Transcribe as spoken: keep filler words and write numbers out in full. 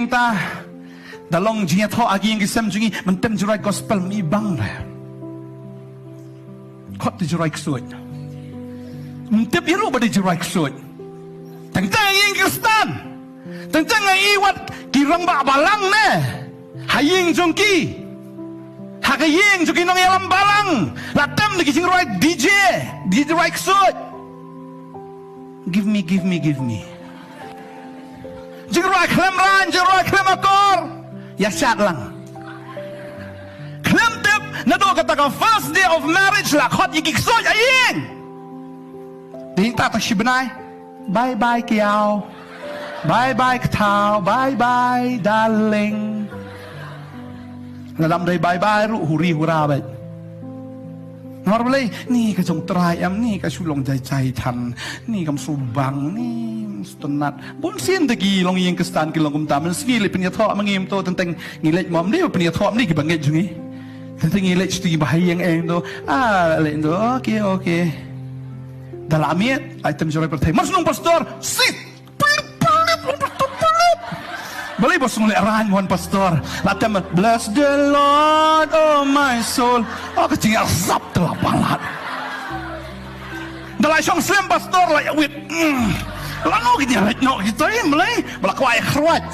Ta da long jingïathoh ha ki ïing ki sem jong ngi, mynta jingrwai gospel mi bang re. Khot te jingrwai ksuid. Mynta ïa ruh ba te jingrwai ksuid. Tang tang ïing Khristan. Tang tang ngi wat ki rangbah balang ne. Ha ïing jong ki. Ha ka ïing jong ki nongïalam balang. La tem da ki jingrwai D J. Jingrwai ksuid. Give me, give me, give me. Jingrwai khlem rang, jingrwai khlem akor. Ïa shat lang. Khlem tip, naduh kata ka first day of marriage la khot ïa ki ksuid ha ïing. Dei ta ta shi bnai. Bye bye kiaw. Bye bye kthaw. Bye bye darling. Lada ym dei bye bye ruh huri hura beit. Namar balei, ni ka jong trai em, ni ka shu long jai jai than, ni kam shu bang, ni stunat. Bun sien da ki longïing Khristan ki long kumta, mynsngi leh pynïathoh ma ngi mynta, teng teng ngi leit mo, ym dei pynïathoh, ym dei kiba ngeit jong ngi. Teng teng ngi leit sha ki ba ha ïing eng to. Ah, leit to. Okay, okay. Da la miet, item jingrwai pyrthei. Mar shu nong pastor, sit. Pulip, pulip, pulip, pulip. Balei ba sngewleh rain wan pastor. La tem, "Bless the Lord, oh my soul." Oh, ka jingïasap te la palat. Da la shong slem pastor la ïa wit. Hmm. Lano ki ïa leit noh kita, eh, balei? Ba la kwah ïa khruat.